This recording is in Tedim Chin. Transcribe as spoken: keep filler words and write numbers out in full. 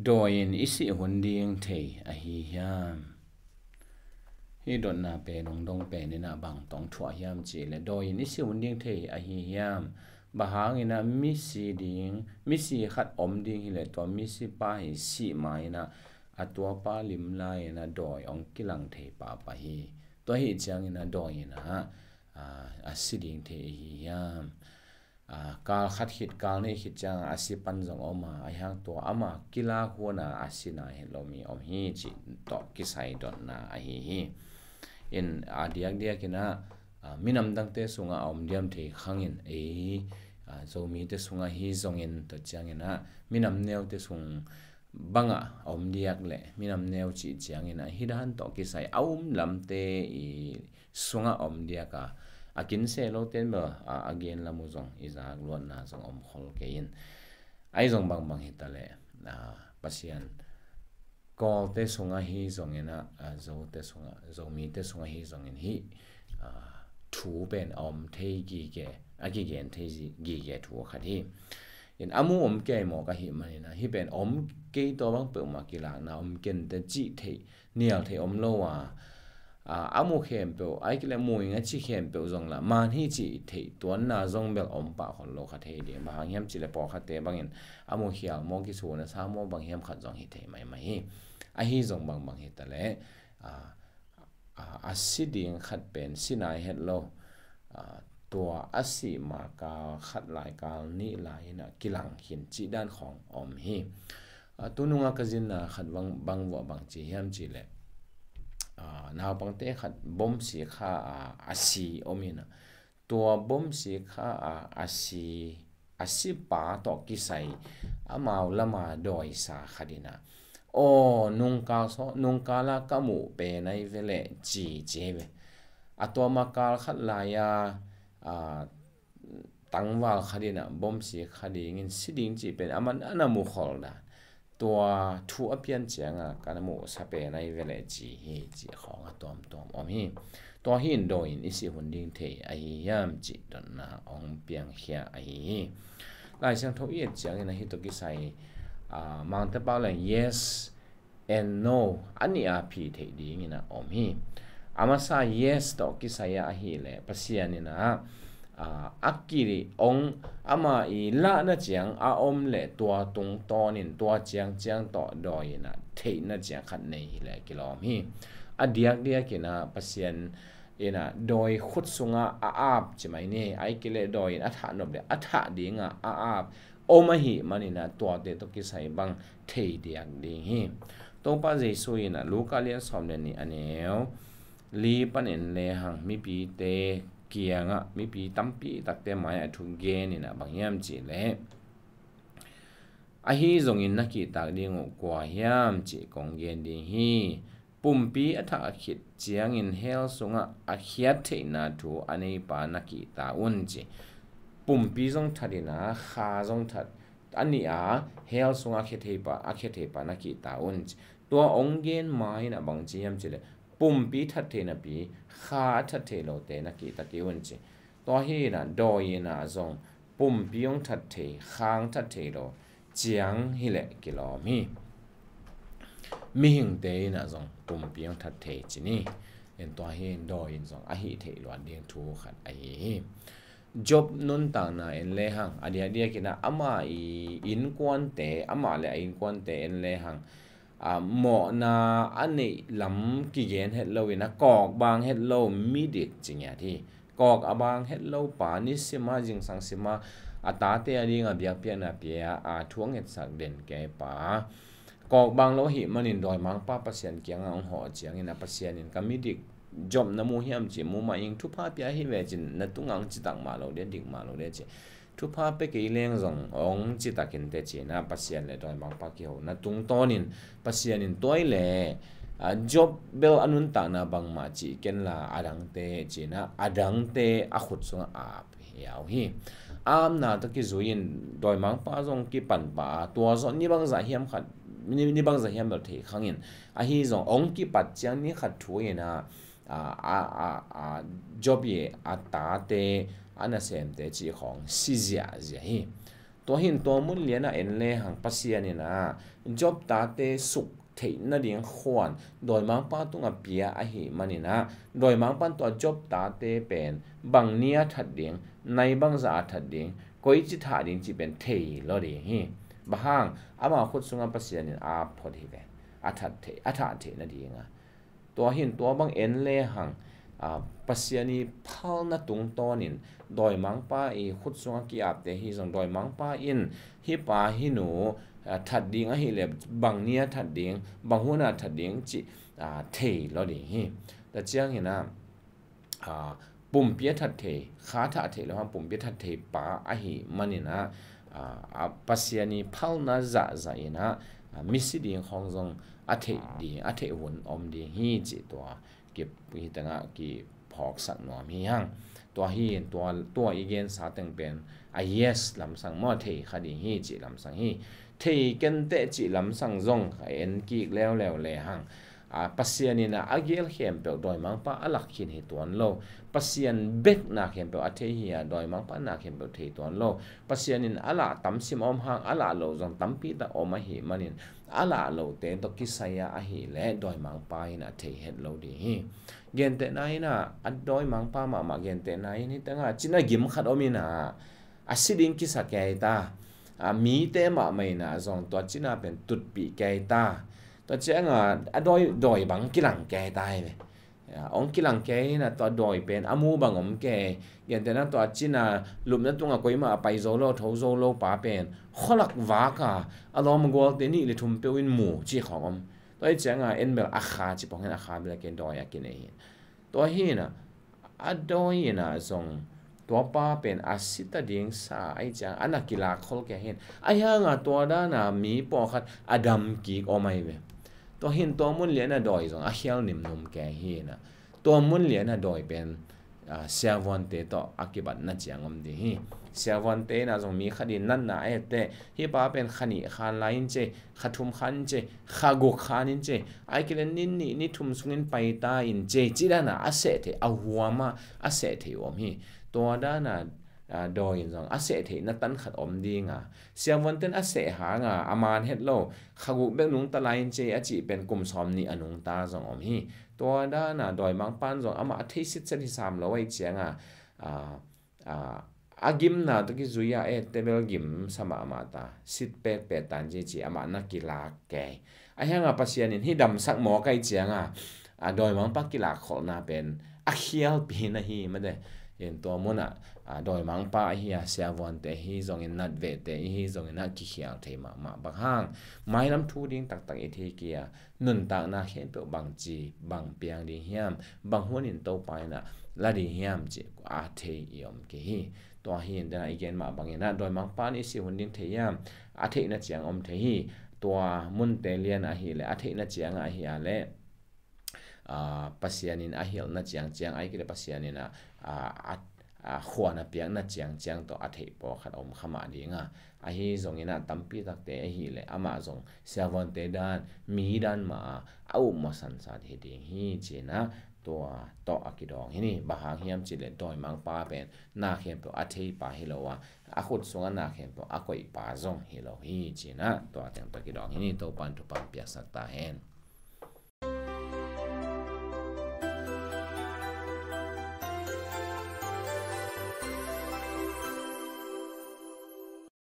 Dawi in i sih hun ding thei ahi hiam? Hih dotna pen hong dong pen in ah bang tawh thuah hiam cih leh, dawi in i sih hun ding thei ahi hiam? Bang hangin ah misi ding, misi khat om ding hi leh, tua misi pa hi sih ma in ah a tuapa lim lai in ah dawi hong kilang thei pahpah hi. Tua hi ciangin ah dawi in ah, a, a si ding thei ahi hiam? A, kal khat khit, kal nih khit ciangin a si pan zong om a, ahi hang tua ama kilak hun a a si nai het lo mi om hi, cih tawh kisai dotna ahi hi. In a diakdiak in ah, a, minam dangte sungah a om diam thei khang in, ei, a, Zomite sungah hi zongin, tua ciangin ah minam neute sung bangah a om diak leh minam neu cih ciangin ah hih dan tawh kisai a um lamte i sungah om diak a, a kin se lote in bel a, a gen lam uh zong i zak luatna zong om khol kei in. Ahi zong bangbang hi ta leh, a, Pasian Kawlte sungah hi zongin ah, a, Zote sungah, Zomite sungah hi zongin hih, a, thu pen a om thei gige, a kigen thei zi-, gige thu khat hi. In a mu om kei mawk ahih manin ah, hih pen om kei, tua bang peuhmah kilakna om kei inteh cih theih, nial theih om lo a, a, a mu khempeuh, ahih kei leh mu ing a ci khempeuh zong lah man hi cih theih tuanna zong bel om pah khol lo kha thei ding. Bang hang hiam cih leh pawlkhatte bangin a mu khial maw, kisun a sa maw, bang hiam khat zong hi thei maimai hi. Ahi zong bangbang hi ta leh, a, a, a si ding khat pen si nai het lo, a, tua a sih ma kal khat lai, kal nih lai in ah kilang khin cih dan khawng om hi. A, tunung a ka zinna khat bang, bang vuah bang ci hiam cih leh, a, naupangte khat bom si kha a, a si om in ah, tua bom si kha a, a si, a sipa tawh kisai amau lama dawisa khat in ah, aw, nungkal saw, nungkal a ka muh pen ahi ve leh, ci ci hi ve. A, tua ma kal khat lai a, a, tangval khat in ah bom si kha dingin si ding cih pen aman a na mu khol dan, tua thu a pian ciangin ka na muhsa pen ahi ve leh ci hi, cih khawng a tuamtuam om hi. Tua hi in dawi in i sih hun ding thei ahi hiam cih dotna hong piangkhia ahi hi. Lai Siangtho i et ciangin ah hih tawh kisai, a, Mangte pau leng yes and no a nih a phi theih dingin ah om hi. A masa yes tawh kisai ah ahih leh Pasian in ah, a, a kiri hong, ama i lahna ciang a om leh tua tungtawnin tua ciangciang tawh dawi in ah theihna ciang khat nei hi leh kilawm hi. A diakdiak in ah Pasian in ah dawi khut sungah a ap ci mai ni, ahih kei leh dawi in a thah nop leh a thah dingah a ap om ahih manin ah tuate tawh kisai bang thei diak ding hi. Topa Jesu in ah Luka lian sawm le nih, a neu li panin lehang mipite kiangah, mipi tampi takte mai-ah thu gen in ah bang hiam cih leh, ahi zongin na kihtak ding uh kua hiam cih kong gen ding hi. Pumpi a thah khit ciangin hell sungah a khiat theihna thu a neipa na kihta un ci. Pumpi zong that in ah, kha zong that, a nih a hell sungah a khia theipa, a khia theipa na kihta un ci. Tua hong gen ma in ah bang ci hiam cih leh, pumpi that thei napi kha a that thei lote na kihta kei un ci. Tua hi in ah dawi in ah zong pumpi hong that thei, kha hong that thei lo ciang hi leh kilawm hi. Mihingte in ah zong pumpi hong that thei ci ni. En, tua hi in dawi in zong a hih theih luat ding thu khat ahi hi. Job nuntakna en lehang, a diakdiak in ah ama i innkuante, amah le a innkuante en lehang, a, mawhna a neih lam kigen het lo in ah kawk bang het lo midik ci ngiat hi. Kawk a bang het lo pa, nisim a, zingsang sim a, a tate a dingah biakpiakna pia a, thu a ngetsak den kei pa, kawk bang lo ahih manin dawimangpa Pasian kiangah hong hawh ciangin ah Pasian in ka midik Job na mu hiam ci, mu mah ing, thupha pia hi ve cin, na tungah hong citak mah lo dia, dik mah lo dia ci. Thupha pia kei leng zong hong citak inteh ci in ah Pasian le dawimangpa kihona tungtawnin Pasian in tua hi leh, a, Job bel a nuntakna bangmah cih ken la, a dangte ci in ah a dangte a khut sungah a ap hi, a au hi. A apna tawh kizui in dawimangpa zong kipan pah a, tua zawh ni bangzah hiam khat, ni, ni bangzah hiam bel thei khang in, ahi zong hong kipat ciang ni khat thu in ah, a, a, a, a, Job i a tate, a nasemte cih khawng si ziahziah hi. Tua hi in tua mun lianah en lehang Pasian in ah Job tate suk theih nading khuan dawimangpa tungah pia ahih manin ah, dawimangpa in tua Job tate pen bang ni a that ding, nai bangzah a that ding, koici thah ding cih pen thei lo ding hi. Bang hang, ama khut sungah Pasian in a phot hi ve. A that theih, a thah theih nadingah. Tua hi in tua bang en lehang, a, Pasian i phalna tungtawnin dawimangpa i khut sungah ki-apte hi zong dawimangpa in hih pa hih nu, a, that ding ahih leh bang ni a that ding, bang hun a that ding cih, a, thei lo ding hi. Tua ciangin ah, a, pumpi a that thei, kha thah theih lo hang pumpi a that thei pa ahih manin ah, a, a, Pasian i phalna zahzah in ah, a, misi ding khawng zong a theih ding, a theih hun om ding hi cih tua kip hi tengah kiphawksak nuam hi hang. Tua hi in tua, tua i gensa teng pen a yes lamsang maw, thei kha ding hi cih lamsang hi. Thei kenteh cih lamsang zong a en kik leuleu lehang, a, Pasian in ah a gel khempeuh dawimangpa a lak khin hi tuan lo. Pasian bek na khempeuh a thei hi a, dawimangpa na khempeuh thei tuan lo. Pasian in a lah tam sim a om hang, a lah loh zong tampi tak om ahih manin a lah lohte tawh kisai a ahih leh dawimangpa in a thei het lo ding hi. Gentehna in ah, a dawimangpa mahmah gentehna in hih tengah cina gim khat om in ah, a si ding kisa kei ta, a, mite mahmah in ah zong tua cina pen tutpih kei ta. Tua ciangah a dawi, dawi bang kilang kei ta hi ve. A, hong kilang kei hi in ah tua dawi pen a mu bang om kei. Gentehna tua cina lupna tungah koimah a pai zo lo, tho zo lo pa pen khualak vak a, a lawm a gualte nih le thum peuh in mu cih khawng om. Tua hi ciangah en bel a kha ci pong hi in, a kha bel a kei dawi a kinei hi. Tua hi in ah, a dawi in ah zong tua pa pen a si ta ding sa ahih ciang a na kilak khol kei hi in. Ahi hangah tua dan a mi pawlkhat a dam kik om ahi ve. Tua hi in tua mun lian a dawi zong a khial nimnum kei hi in ah, tua mun lian a dawi pen, a, siavuante tawh a kibatna ciang om ding hi. Siavuante in ah zong mi khat in natna a etteh, hih pa pen kha nih khan lai in cei, kha thum khan in cei, kha guk khan in cei, ahih kei leh ni nih ni thum sungin pai ta in cei, cih dan a a seh theih, a huam a a seh theih uh om hi. Tua dan a, a, dawi in zong a seh theihna tan khat om ding a, siavuante in a seh hang a a man het lo, kha guk bek nungta lai in cei a cih pen kum sawm nih a nungta zong om hi. Tua dan a dawimangpa in zong amah a thei sitset hi sam lo ahih ciangah, a, a, a gimna tawh kizui a etteh bel gim sa mahmah ta, sit pekpek ta in cei cih amah na kilak kei. Ahi hangah Pasian in hih damsak mawk ahih ciangah, a, dawimangpa kilak kholhna pen a khialpi na hi mate. In tua munah, a, dawimangpa ahi a, siavuante ahi zongin, natvehte ahi zongin ah kikhial thei mahmah. Bang hang, mailam thu ding taktak i thei kei a, nuntakna khempeuh bangci bang piang ding hiam, bang hunin Topa in ah la ding hiam cih a thei i om kei hi. Tua hi in, dena i gen mah bangin ah dawimangpa in i sih hun ding thei hiam, a theihna ciang om thei hi. Tua munte lian ahih leh a theihna ciang ahih a leh, a, Pasian in a hilhna ciangciang, ahih kei leh Pasian in a, a, a, a khuan a piakna ciangciang tawh a theih pawlkhat om kha mah ding a, ahi zongin ah tampi takte ahih leh amah zong siavuante dan, mi dan mah a, a upmawh sansan hi ding hi ci-in ah tua tawh a kidawng hi ni. Bang hang hiam cih leh dawimangpa pen na khempeuh a theipa hi lo a, a khut sungah na khempeuh a koihpa zong hi lo hi ci-in ah tua teng tawh kidawng hi ni. Topa in thupha piaksak ta hen.